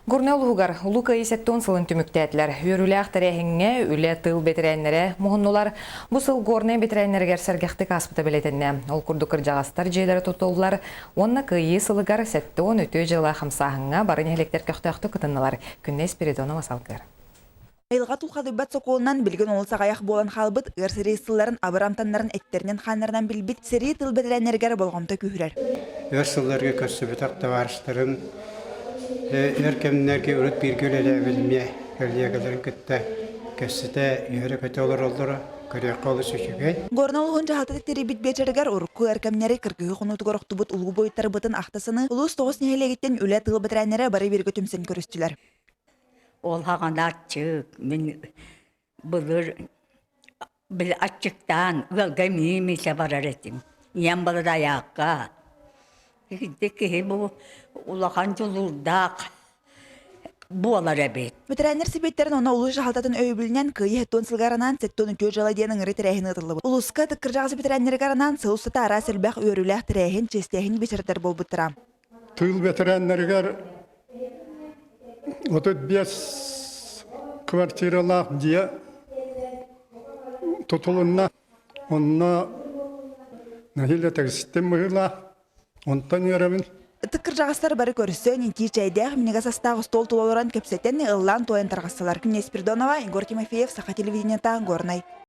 Горнай улууһугар Улуу Кыайыы 70 сылын түмүктээтилэр. Үөрүүлээх тэрээһиҥҥэ үлэ, тыыл бэтэрээннэрэ муһуннулар. Бу сыл Горнай бэтэрээннэригэр сэргэхтик ааспыта бэлиэтэннэ. Ол курдук кырдьаҕастар дьиэлэрэ тутуллар уонна Кыайыы сылыгар 70 үтүө дьыала хамсааһыҥҥа бары нэһилиэктэр көхтөөхтүк кытыннылар. Күннэй Спиридонова салгыыр. Айылҕа тулхадыйбат сокуонунан билигин олус аҕыйах буолан хаалбыт ыар сэрии сылларын абыр амтаннарын эттэринэн-хааннарынан билбит сэрии тыл бэтэрээннэригэр болҕомто күүһүрэр. Өр сылларга көрсүбэтэх табаарыстарым өр кэмнэргэ урут бииргэ үлэлээбит эмиэ коллегаларын кытта кэпсэтэ, үөрэ-көтө олороллоро көрүөххэ олус үчүгэй. Горнай улууһун дьаһалтата тэрийбит биэчэригэр урукку өр кэмнэри кыргыһыы хонуутугар охтубут улуу буойуттарбытын ахта саныы улуус тоҕус нэһилиэгиттэн үлэ тыыл бэтэрээннэрэ бары бииргэ түмсэн көрүстүлэр. Ол хаҕана аччык, мин былыр били аччыктаан ыалга эмиий-миисэ барар этим. Ийэм былыр айаакка. Итинник киһи бу улахан дьулуурдаах буолар эбит. Ветераннар сэбиэттэрин уонна улуус дьаһалтатын өйөбүлүнэн Кыайыы 70 сылыгар анаан 73 дьыала диэн ыҥырыы тэрээһин ыытыллыбыт. Улууска ытык кырдьаҕас ветераннарыгар анаан сыл устата араас элбэх үөрүүлээх тэрээһин, чиэстээһин биэчэрдэр буолбуттара. Тыыл ветераннарыгар 35 квартиралаах дьиэ тутулунна. Онно нэһиилэ тигистим быһыылаах. Онтон үөрэбин. Ытык кырдьаҕастар бары көрсөн, итии чэйдээх, минньигэс астаах остуол тула олорон кэпсэтэн, ыллаан-туойан тарҕастылар. Күннэй Спиридонова, Егор Тимофеев, Саха телевидениета, Горнай.